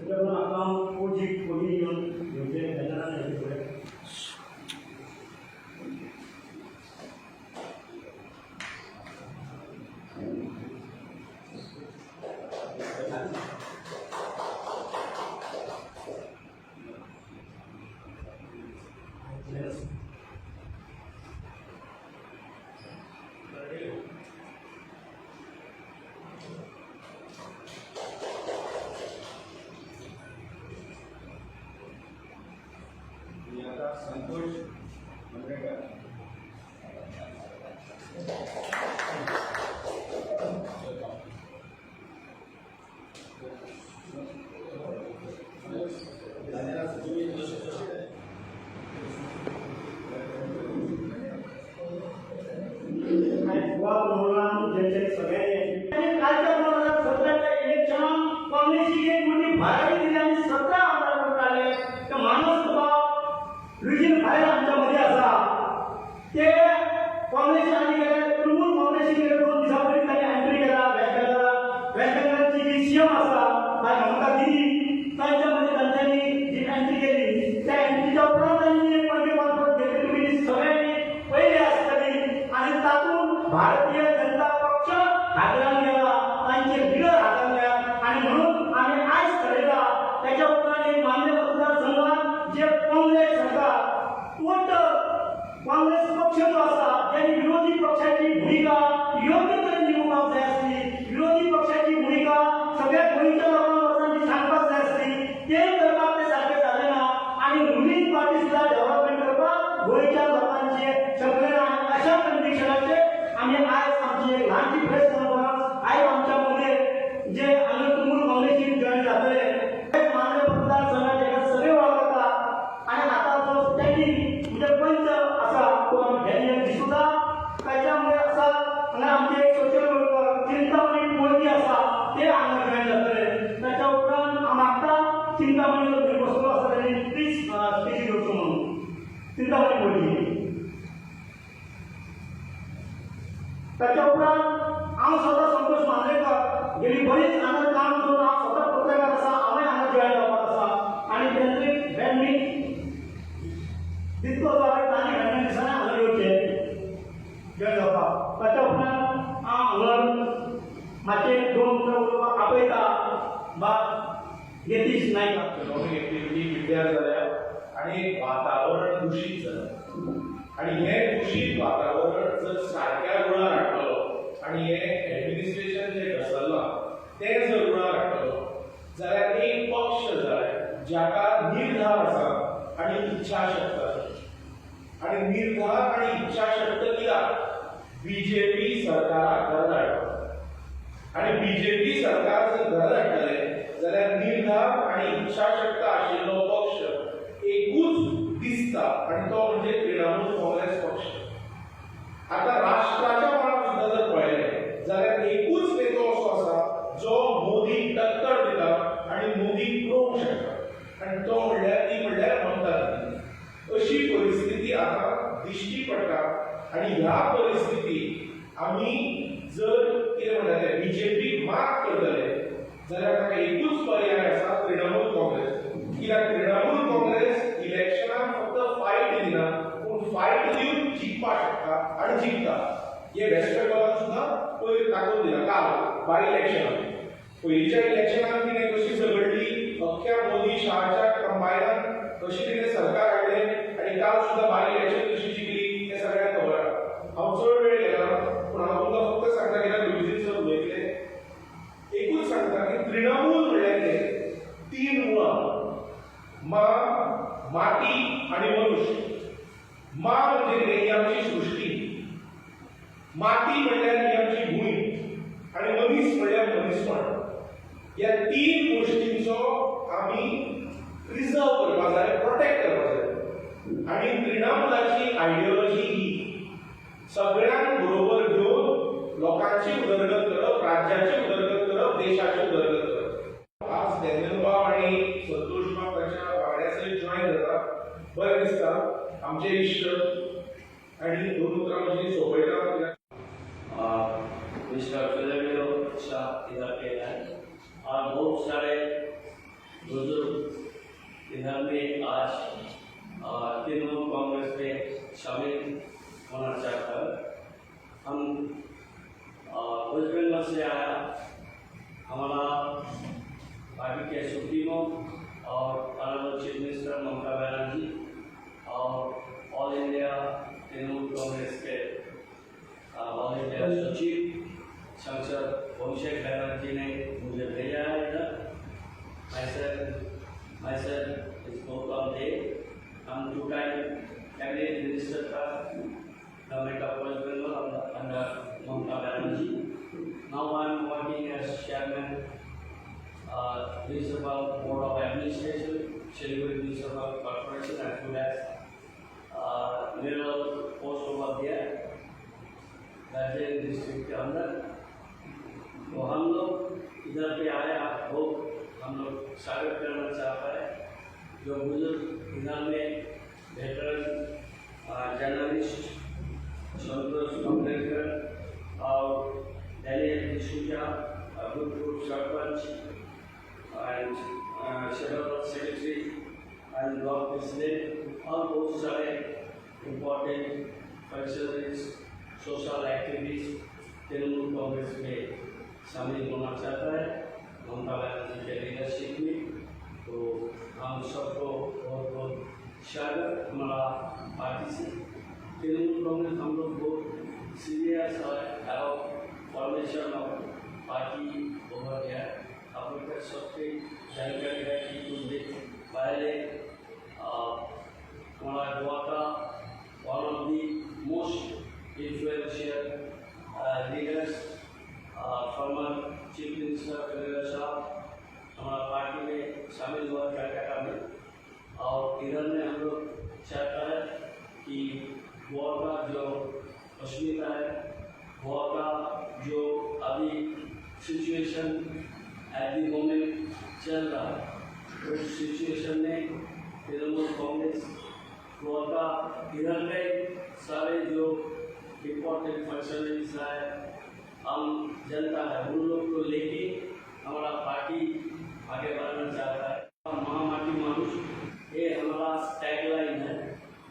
हांव ओजी कोणी येवन घेवचें तेन्ना फुडें. संतोष मंद्रेकर. सगळ्यांनी कालच्या 2017च्या इलेक्शनात काँग्रेसीक एक मोठी भारावी दिली आनी 17 आमदार करून काडले. ते मानस बाब लुईझीन फायर आमच्या मध्ये आसा. ते काँग्रेस आनी गेले तृणमूल काँग्रेसी गेले 2 दिसां पयलीं तांणी एंट्री केला वेस्ट बेंगला. वेस्ट बेंगलाची जी सीएम आसा बाय ममता दिदी, तांच्या मध्ये तांच्यांनी जी एंट्री केली त्या एंट्रीच्या उपरांत तांणी एक पणजे कॉन्फरन्स घेतली. तुमी सगळ्यांनी पयली आसतली आनी तातूंत भारतीय जनता पक्ष हातान गेला, तांचे लिडर हातान गेला आनी म्हणून आमी आयज ठरयला. त्याच्या उपरांत एक मान्य मतदारसंघात जे काँग्रेस सरकार टोटल काँग्रेस पक्ष जो आसा ज्यांनी विरोधी पक्षाची भूमिका योग्य तरेन निभोवपाक जाय आसली, विरोधी पक्षाची भूमिका सगळ्या गोंयच्या लोकांक वचून ती सांगपाक जाय आसली, ते करपाक ते सारकें जालें ना आनी रुलींग पार्टी सुद्दां डेव्हलपमेंट करपाक गोंयच्या लोकांचे शकले ना. आनी अशा कंडिशनाचेर आमी आयज आमची एक ल्हानशी प्रेस कॉन्फरन्स आयज आमच्या मदें जे हांगा तृणमूल काँग्रेसीन जॉयन जातले मांद्रे मतदारसंघाचे सगळे वळखता आनी आतां जो स्टँडींग म्हणजे पंच आसा तो आमी डॅनियल डिसोजा ताच्यामुळे आसा. हांगा आमचे एक सोशल वर्कर चिंतामणी पोळजी आसा, ते हांगा जॉयन जातले. ताच्या उपरांत हांव मागता चिंतामणी जो थंय बसलो आसा ताणी प्लीज स्टेजीर येवचो म्हणून. चिंतामणी पोळजी. ताच्या उपरांत हांव स्वता संतोष मांद्रेकर गेली बरीच हांगा काम करून हांव स्वता पत्रकार आसा, हांवें हांगा जॉयन जावपाक आसा आनी तांत्रीक बँडमीट तितको जो हांवें तांणी बँडमीट दिसांनी हांगा येवचें जॉयन जावपाक. ताच्या उपरांत हांव हांगा मातशें 2 उतरां उलोवपाक आपयता बा यतीश नायक. इकॉनॉमीक एक्टिविटी पिड्ड्यार जाल्या आनी वातावरण दुशीत जालें आनी हें दुशीत वातावरण जर सारक्या रुळार हाडटलो आनी हें एडमिनिस्ट्रेशन जें घसरलां तें जर रुळार हाडटलो जाल्यार एक पक्ष जाय जाका निर्धार आसा आनी इच्छाशक्त आसा. आनी निर्धार आनी इच्छाशक्त कित्याक बीजेपी सरकाराक घरात हाडटा आनी बीजेपी सरकार जर घरात हाडटले जाल्यार निर्धार आनी इच्छाशक्त आशिल्लो पक्ष एकूच दिसता आनी तो म्हणजे तृणमूल काँग्रेस पक्ष. आतां राष्ट्राच्या मळार सुद्दां जर पळयलें जाल्यार एकूच नेतो असो आसा जो मोदीक टक्कर दिता आनी मोदीक पळोवंक शकता आनी तो म्हणल्यार ती म्हणल्यार ममता दिदी. अशी परिस्थिती आतां दिश्टी पडटा आनी ह्या परिस्थितीक आमी जर कितें म्हणटा तें बीजेपीक मात करतले जाल्यार ताका एकूच पर्याय आसा, तृणमूल काँग्रेस. कित्याक तृणमूल काँग्रेस इलेक्शनाक फक्त फायट दिना पूण फायट दिवन जिखपाक शकता आनी जिखता. हे वेस्ट बेंगॉलान सुद्दां पयर दाखोवन दिला काल बाय इलेक्शनाक. पयलींच्या इलेक्शनाक तिणें कशी झगडली, अख्ख्या मोदी शहाच्या कंबायनान कशी तिणें सरकार हाडलें आनी काल सुद्दां बाय इलेक्शन कशी जिखली हें सगळ्यांक खबर आसा. हांव चड वेळ घेना पूण हांव तुमकां फक्त सांगता कित्याक लुईझीन सर उलयतले. एकूच सांगता की तृणमूल म्हणल्यार कितें, 3 मुळां, मा, माती आनी मनुष्य. मा म्हणजे कितें, ही आमची सृश्टी, माती म्हणल्यार ही आमची भूंय आनी मनीस म्हणल्यार मनीसपण. ह्या 3 गोश्टींचो आमी प्रिजर्व करपाक जाय, प्रोटेक्ट करपाक जाय. आनी तृणमूलाची आयडियोलॉजी ही सगळ्यांक बरोबर घेवन लोकांची उदरगत करप, राज्याची उदरगत करप, देशाची उदरगत करप. आज डॅनियल बाब आनी संतोष बाब तांच्या वांगड्या सयत जॉयन जाता, बरें दिसता. आमचे इश्ट आनी 2 उतरां म्हजी सोंपयता. मिस्टर फिलेरियो शाह इधर के हैं और बहुत सारे बुजुर्ग इधर में आज तृणमूल कांग्रेस में शामिल होना चाहता है। हम वेस्ट बंगाल से आया, हमारा पार्टी के सुप्रीमो और honourable chief minister Mamata Banerjee और ऑल इंडिया तृणमूल कांग्रेस के ऑल इंडिया सचिव सांसद अभिषेक बनर्जी ने मुझे भेजा है इधर। Myself is Gautam Dey. I'm two-time cabinet minister था Government of West Bengal under Mamata Banerjee. Now I am working as chairman, Municipal Board of Administration, Siliguri Municipal Corporation, as well as mayoral post over there, Darjeeling district K अंदर। तो हम लोग इधर pay आए, आपको हम लोग स्वागत करना चाहता है। जो बुजुर्ग इधर में वेटरन जर्नलिस्ट संतोष अम्बेडकर और डैनियल डिसूजा, भूतपूर्व sarpanch and general secretary and block president और बहुत सारे important functionaries, social activist Trinamool Congress में शामिल होना चाहता है ममता बनर्जी के लीडरशिप में। तो हम सबको बहुत बहुत स्वागत हमारा पार्टी से। तृणमूल कांग्रेस हम लोग बहुत सीरियस है about formation of party over here. आप लोग का सबके जानकारी है कि कुछ दिन पहले हमारा गोवा का one of the most influential leaders, former chief minister Parrikar साहब हमारा पार्टी में शामिल हुआ कलकत्ता में। और इधर में हम लोग चाहता है कि गोवा का जो अस्मिता है, गोवा का जो अभी सिचुएशन एट the moment चल रहा है, उस सिचुएशन में तृणमूल कांग्रेस गोवा का इधर में सारे जो इम्पोर्टेंट फंक्शनरीज है, आम जनता है, उन लोग को लेके हमारा पार्टी आगे बढ़ना चाहता है। माँ माटी मानुष, ये हमारा टैगलाइन है।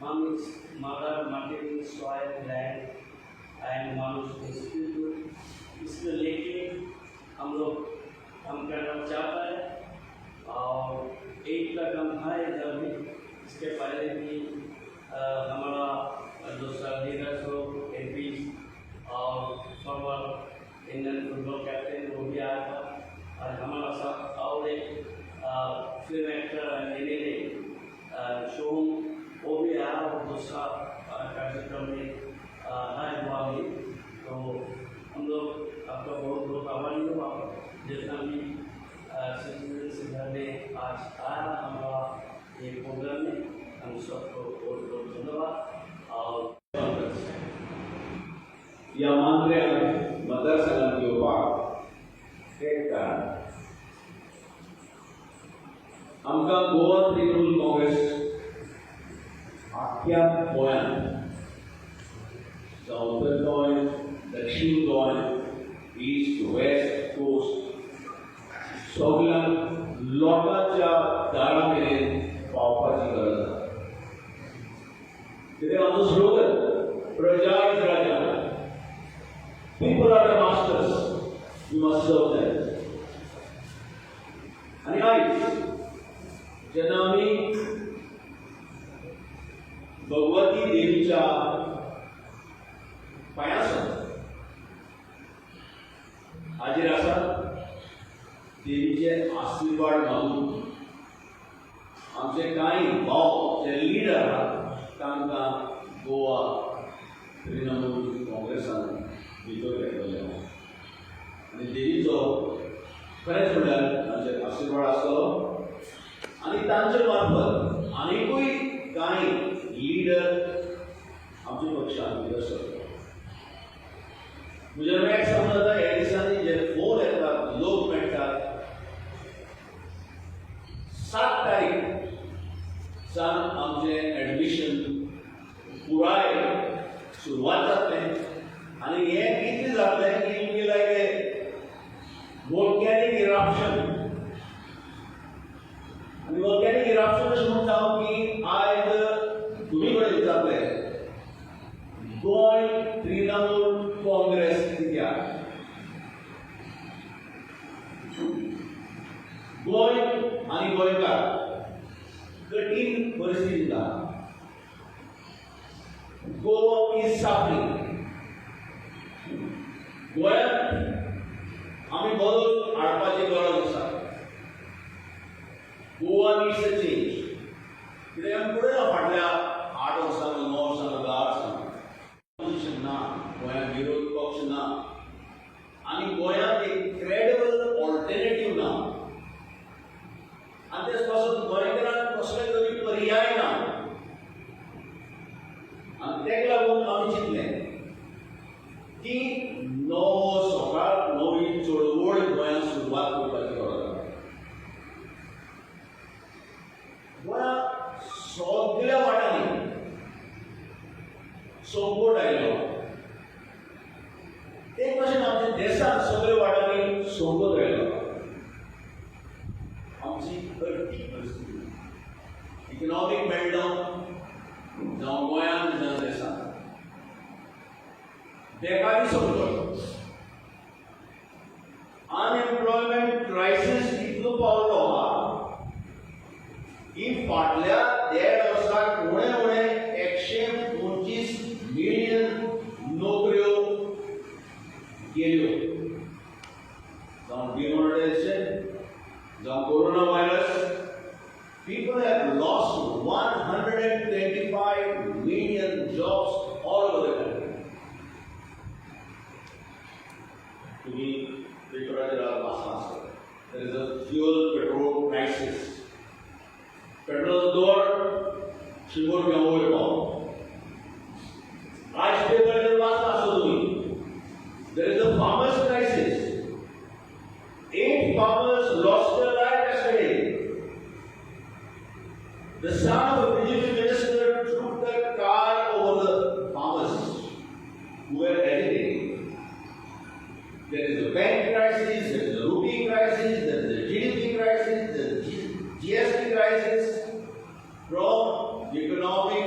माँ मीन्स मदर, माटी मीन्स सॉइल, लैंड एंड मानुष मीन्स पीपल। इसको लेके हम लोग काम करना चाहता है और एक का काम है इधर में। इसके पहले भी हमारा दूसरा लीडर्स लोग, एम और फॉर्मर इंडियन फुटबॉल कैप्टन, वो भी आया था और हमारा साथ और एक film actor M L A Soham, वो भी आया और दूसरा कार्यक्रम में है गोवा में। तो हम लोग आपका बहुत बहुत आभारी हूँ। आप जितना भी सिटीजन इधर में आज आया हमारा ये प्रोग्राम में, हम सबको बहुत बहुत धन्यवाद। और ह्या मांद्र्या मतदारसंघात येवपाक एक कारण, आमकां गोवा तृणमूल काँग्रेस आख्ख्या गोंयांत, जावं उत्तर गोंय, दक्षिण गोंय, ईस्ट वेस्ट कोस्ट, सगळ्यांक लोकांच्या दारा मेरेन पावपाची गरज आसा। कित्याक आमचो स्लोगन प्रजा is Raja, people are the masters, we must serve them. आनी आयज जेन्ना आमी भगवती देवीच्या पांयां हाजीर आसा, देवीचे आशिर्वाद मागून आमचे कांय भाव जे लिडर आहात तांकां गोवा तृणमूल काँग्रेसान भितर घेतलेले आहा आनी देवीचो खरेंच म्हणल्यार तांचेर आशिर्वाद आसतलो आनी तांचे मार्फत आनिकूय कांय लिडर आमच्या पक्षान भितर सरता। म्हजें एक समजता, ह्या दिसांनी जे फोन येतात, लोक मेळटात, 7 तारीख सावन आमचें एडमिशन पुराय सुरवात जातलें आनी हें कितलें जातलें की it be like a volcanic eruption. Goa आनी गोंयकार कठीण परिस्थितींत आहा. Goa is suffering. गोंयांत आमी बदल हाडपाची गरज आसा. Goa needs a change. कित्याक आमी पळयला फाटल्या 8 वर्सां, 9 वर्सां, 10 वर्सां ऑपोजिशन ना गोंयांत, विरोध पक्ष ना आनी गोंयांत एक क्रेडिबल ऑल्टरनेटीव ना आनी तेच पासून गोंयकारांक कसले तरी पर्याय ना. आनी तेका लागून आमी चिंतलें की नवो सकाळ, नवी चळवळ गोंयांत सुरवात करपाची गरज आसा. गोंयांत सगल्या वाटांनी संकट आयलो. ते भशेन आमच्या देशांत सगळ्या वाटांनी संकट आयलो. आमची अर्थीक परिस्थिती, इकनॉमीक मेल्टडावन, जावं गोंयांत जावं देशांत, बेकारी संकट, अनएम्प्लॉयमेंट क्रायसीस इतलो पावलो आहा की फाटल्या देड वर्साक उणे उणे 125 मिलियन नोकऱ्यो गेल्यो. जावं डिमॉनिटायझेशन, जावं corona virus, people have lost 125 million jobs all over the country. तुम्ही पेपराचेर वाचलां आसतलें. There is a fuel, petrol crisis. पेट्रोलाचो दर 100 रुपया वयर पावलो. आज पेपराचेर वाचलां आसतलें तुमी. There is a farmers crisis. Eight farmers lost their life yesterday. The son of a BJP minister took the car over the farmers who were agitating. There is a bank crisis, there is a rupee crisis, there is a GDP crisis, there is a GST crisis. From economic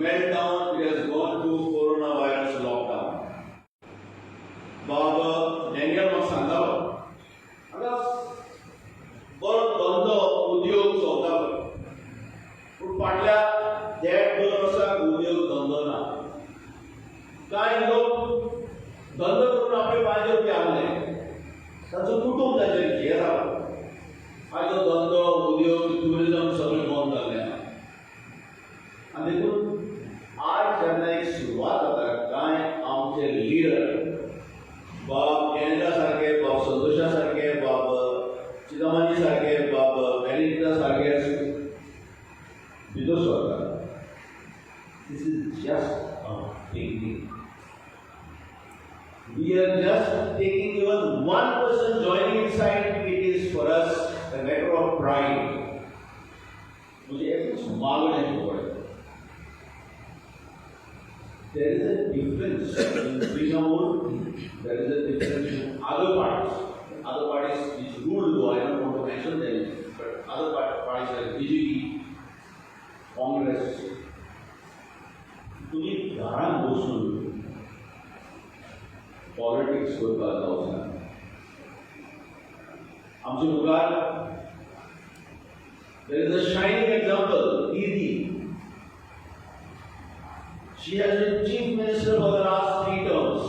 meltdown, it has gone to coronavirus lockdown. Baba Daniel म्हाका सांगतालो, हांगा बरो धंदो उद्योग चलतालो, पूण फाटल्या देड दोन वर्साक उद्योग धंदो ना. कांय लोक धंदो करून आपले पांयजेर उबे आहले, तांचो कुटूंब तांचेर जियेतालो. आयज तो धंदो, उद्योग, ट्युरिजम सगळें बंद जाल्लें आहा. आनी देखून आज जेन्ना एक सुरवात जाता, कांय आमचे लिडर बाब डॅनियला सारके, बाब संतोशा सारके, बाब चिंतामणी सारके, बाब बेनिटा सारके भितर सरतात. This is just a beginning. We are just taking even one person joining inside, it is for us a matter of pride. मुझे एकूच मागणें पडलें. There is a difference in Trinamool, there is a difference in other parties. Other parties which rule though, I don't want to mention them, but other parties like BJP, Congress. तुम्ही घरात बसून politics करपाक जावचें. आमच्या मुखार there is a shining example, Didi. She has been chief minister for the last three terms.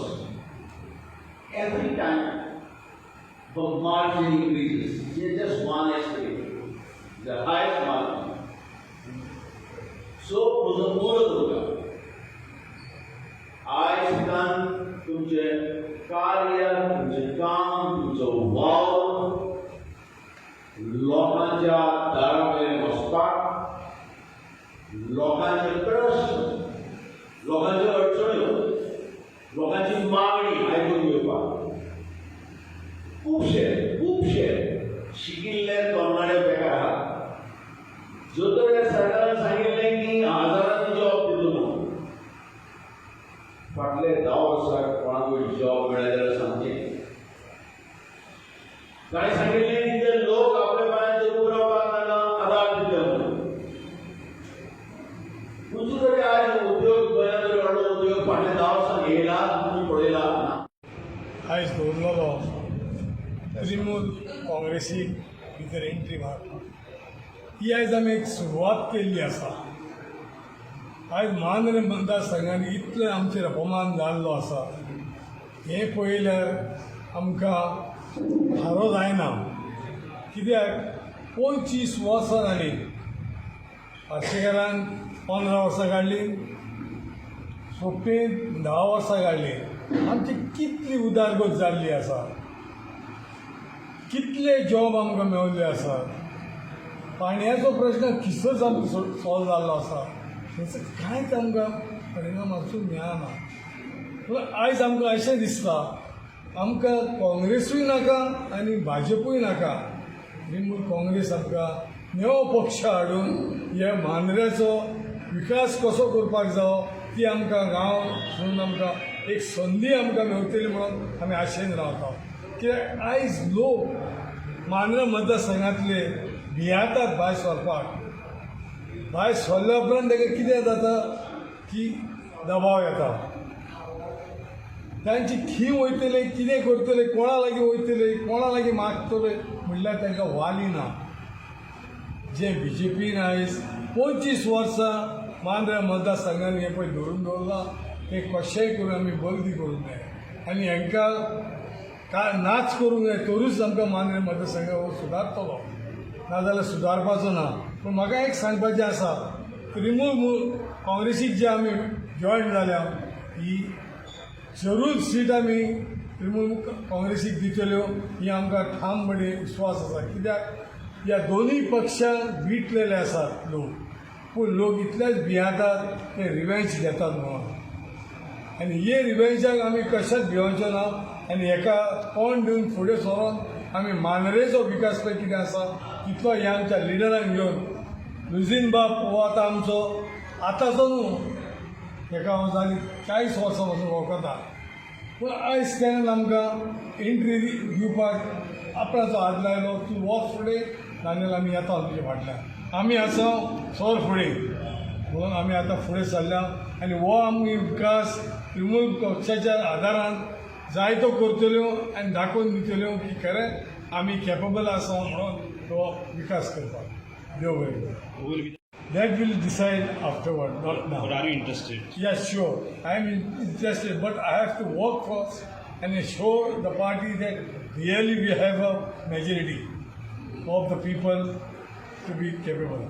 Every time the margin increases. She has just won yesterday, the highest margin. So, म्हजो मोल तुमकां, आयज उपरांत तुमचें कार्य, तुमचें काम, तुमचो वावर लोकांच्या दारा मेरेन वचपाक, लोकांचे प्रश्न, लोकांच्यो अडचण्यो, लोकांची मागणी आयकून घेवपाक. खुबशे खुबशे शिकिल्ले तरणाटे बेकार आहात. जो तर ह्या सरकारान सांगिल्लें की हजारांनी जॉब दितलो म्हणून, फाटले 10 वर्साक कोणाकूय जॉब मेळ्ळा जाल्यार सांगचें. ताणें सांगिल्लें की ते लोक आपल्या पांयांचेर उबे रावपाक तांकां आदार दितले म्हणून. खंयचो तरी आयज उद्योग गोंयांत जर व्हडलो उद्योग फाटल्या 10 वर्सां येयला तुमी पळयला ना. आयज दवरलेलो तृणमूल काँग्रेसी भितर एंट्री मारपाक. ही आयज आमी एक सुरवात केल्ली आसा. आयज मांद्रें मतदारसंघान इतलें आमचेर अपमान जाल्लो आसा, हें पळयल्यार आमकां थारो जायना. कित्याक 25 वर्सां जालीं, पार्सेकारान 15 वर्सां काडलीं, सोपटेन 10 वर्सां काडलीं. आमची कितली उदारगत जाल्ली आसा, कितले जॉब आमकां मेवल्ले आसा, पाणयाचो प्रश्न किसोच आमकां सॉल्व जाल्लो आसा, हेचो कांयच आमकां परिणाम अजून मेळना. पूण आयज आमकां अशें दिसता, आमकां काँग्रेसूय नाका आनी भाजपूय नाका. तृणमूल काँग्रेस आमकां नवो पक्ष हाडून हे मांद्र्याचो विकास कसो करपाक जावो ती आमकां गांव म्हणून आमकां एक संदी आमकां मेवतली म्हणून आमी आशेन रावता. कित्याक आयज लोक मांद्रे मतदारसंघांतले भियेतात भायर सरपाक. भायर सरल्या उपरांत ताका कितें जाता की दबाव येता, तांची खी वयतले, कितें करतले, कोणा लागीं वयतले, कोणा लागीं मागतले म्हणल्यार तांकां वाली ना. जे बीजेपीन आयज 25 वर्सां मांद्रे मतदारसंघान हें पळय धरून दवरलां, तें कशेंय करून आमी बंदी करूंक जाय आनी हांकां काय नाच करूंक जाय, तरूच आमकां मांद्रे मतदारसंघ हो सुदारतलो, नाजाल्यार सुदारपाचो ना. पूण म्हाका एक सांगपाचें आसा, तृणमूल काँग्रेसीक जे आमी जॉयन जाल्या ही जरूर सीट आमी तृणमूल काँग्रेसीक दितल्यो, ही आमकां ठामपणे विश्वास आसा. कित्याक ह्या दोनूय पक्षांक विटलेले आसात लोक, पूण लोक इतलेच भियेतात ते रिवेंज घेतात म्हणून. आनी हे रिवेंजाक आमी कशेंच भिवचे ना आनी हेका तोंड दिवन फुडें सरोन आमी मांद्रेचो विकास पळय कितें आसा तितलो ह्या आमच्या लिडरांक घेवन, लुझीन बाब हो आतां आमचो आतांचो न्हू, हेका हांव जालीं 40 वर्सां पासून वळखता, पूण आयज तेणें आमकां एंट्री दिवपाक आपणाचो हात लायलो, तूं वच फुडें नाजाल्यार आमी येता तुजे फाटल्यान, आमी आसा सर फुडें म्हणून आमी आतां फुडें सरल्या. आनी हो आमी विकास तृणमूल पक्षाच्या आदारान जायतो करतल्यो आनी दाखोवन दितल्यो की खरें आमी केपेबल आसा म्हणून तो विकास करपाक. देव बरें करूं. That will decide afterward, not now. But are you interested? Yes, sure. I am interested, but I have to work first and show the party that really we have a majority of the people to be capable.